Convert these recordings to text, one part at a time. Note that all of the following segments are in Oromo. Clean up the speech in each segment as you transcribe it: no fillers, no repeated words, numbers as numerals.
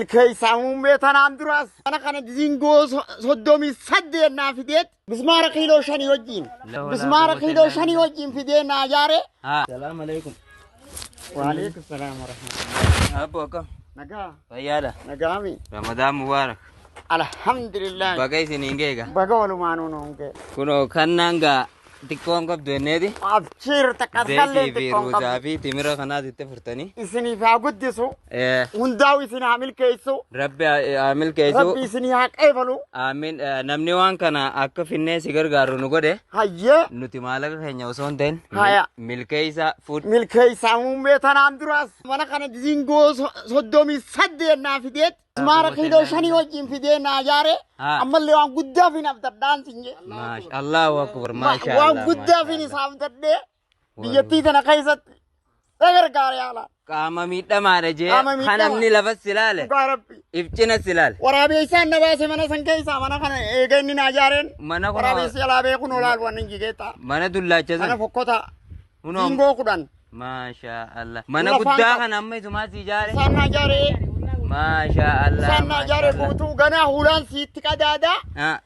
Keessaa muummee tanaan duraas mana kana zingoo 38 naa fideet bismaara kiiloo 5 wajjin bismaara kiiloo 5 wajjin fidee naa jaare. Salaam alaikum. Waalaikum salaam warahmatullahi. Abbo akkam? Nagaa. Fayyaadha. Nagaami. Ramadaan mubaarak. Alhamdulillah. Baga isiniin geega. Baga walumaanuu nuun ga'e. Kunoo kannaan gaa xiqqoon qabdu jenneeti. Abshiir taqqasqallee Zeetii fi xiqqoon ruuzaa qabdu. fi timira kanaas itti furtanii. Isiniif haa guddisu. Eh, Hundaa'u isin haa milkeessu. Rabbi haa milkeessu. Rabbi isinii haa qeebalu. Amiin. Namni waan kana akka finnee si gargaaru nu godhe. Hayyee. Nuti maallaqa keenya osoo hin ta'in Haya. milkeessa fuud. Milkeessaa muummee tanaan duraas mana kana zingoo 38 naa fideet. Mismaara kiiloo 5 wajjin fidee naa jaare. Haa. Ammallee waan guddaa fi abdadhaan sin jedhe. Maasha Allahu akbar maasha Waan Allah. guddaa fi isaa abdadhee biyyattii tana keessatti na gargaare yaala. Qaama miidhamaadha jee Qaama kan miidhamaa. namni lafa si ilaale Dhugaa Rabbi. if cina si ilaale. Waraabeessaan na baase mana san keessaa mana kana eega inni naa jaareen. Mana kun Waraabeessi alaa beekuun olaal waan hin jigeetta. mana dullaacha Mana san. fokkotaa. Kunoo Zingoo 10. Maasha Allah. Mana Lafaan guddaa qaba. kana amma isumaa si ijaare. Isaan naa ijaare. Maasha Allah. Isaan naa ijaare guutuu ganaa hulaan siitti qadaadaa. Ah,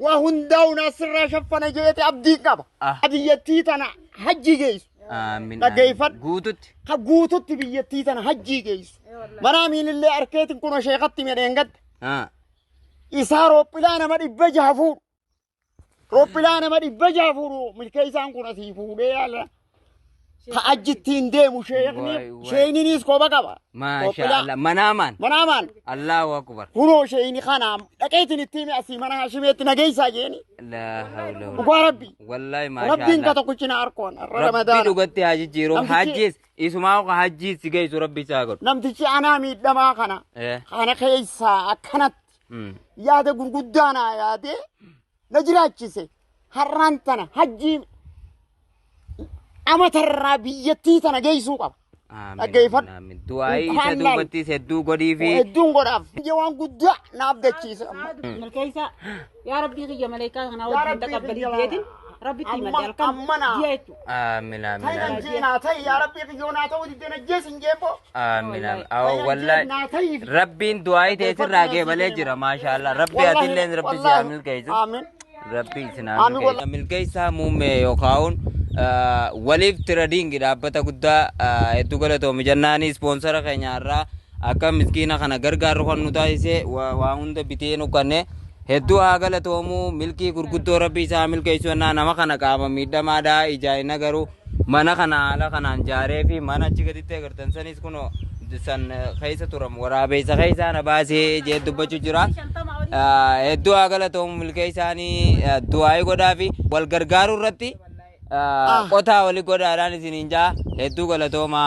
Waa hundaa'u naa sirraa shaffana jeete abdii qaba. Ah. Biyyattii tana hajji geessu. Aamin. Dhaggeeffadhu. Guututti. Ka guututti biyyattii tana hajjii geessu. Manaa miilillee arkeetiin kunoo sheekatti medheen gadda. Ah. Isaa roophilaa nama 600 fuudhu. Roophilaa nama 600 fuudhu milkeessaan kun asii fuudhee yaala. Ka ajjittiin deemu Waay, waay. sheekninis koba qaba. Maasha Roophilaa. Allah. Manaamaan. Manaamaan Allahu akbar. kunoo sheekni kana dhaqeetiin itti hime asii mana Haashimeetti nageessaa jeeni. La hawla wala. Dhugaa Rabbi. Wallahi maasha Rabbiin ka Allah. tokkichi na arkoon har'a Rabbi Ramadaana. dhugatti haa jijjiiru. Namtichi- Hajjiis isumaa ka hajjiis si geessu Rabbi isaa godhu. Namtichi anaa miidhamaa kana. Eh. Kana keessaa akkanatti yaada gurguddaa naa yaadee na jiraachise. Har'aan tana hajjii amatarraa biyyattii tana geessuu qaba. Aamin. Dhaggeeffadhu. Aamin. Du'aayii isa Inkaan laal. duubattis hedduu godhii fi Hedduun godhaaf. Biyya waan guddaa naaf dachiise amma. Milkeessa yaa rabbii kiyya maleekaa kana Yaa wajjin Rabbii taqabbalii kiyya jeetin rabbitti Amma- himadhe halkan amma naa. ji'a jechuudha. Aamin aamin Ta'i nan aamin. jee naa ta'i yaa rabbii kiyyoo naa ta'uu diddee na jees hin jeeboo. Aamin aamin. Ta'i Awwa nan jee wallahi. naa ta'iif. Rabbiin du'aayii ta'e sirraa geebalee jira maasha Allah. Rabbi atilleen rabbi si haa milkeessu. Aamin. Rabbi isin haa Aamin milkeessu. wallahi. Milkeessaa muummee yookaan waliif tiradiingi dhaabbata guddaa hedduu galatoomi jennaani ispoonsara keenya irraa akka miskiina kana gargaarru kan nu taasise waa hunda bitee nu kanne hedduu haa galatoomuu milkii gurguddoo rabbi isaa milkeessu jennaa nama kana qaama miidhamaadhaa ijaa hin agaruu mana kana haala kanaan jaaree fi mana achi gaditti agartan sanis kunoo san keessa turan waraabeessa keessaa na baasee jee dubbachuu jira. Hedduu haa galatoomu milkeessaanii du'aayii godhaa fi wal gargaaruu irratti qotaa wali godhaadhaan isiniin jaa hedduu galatoomaa.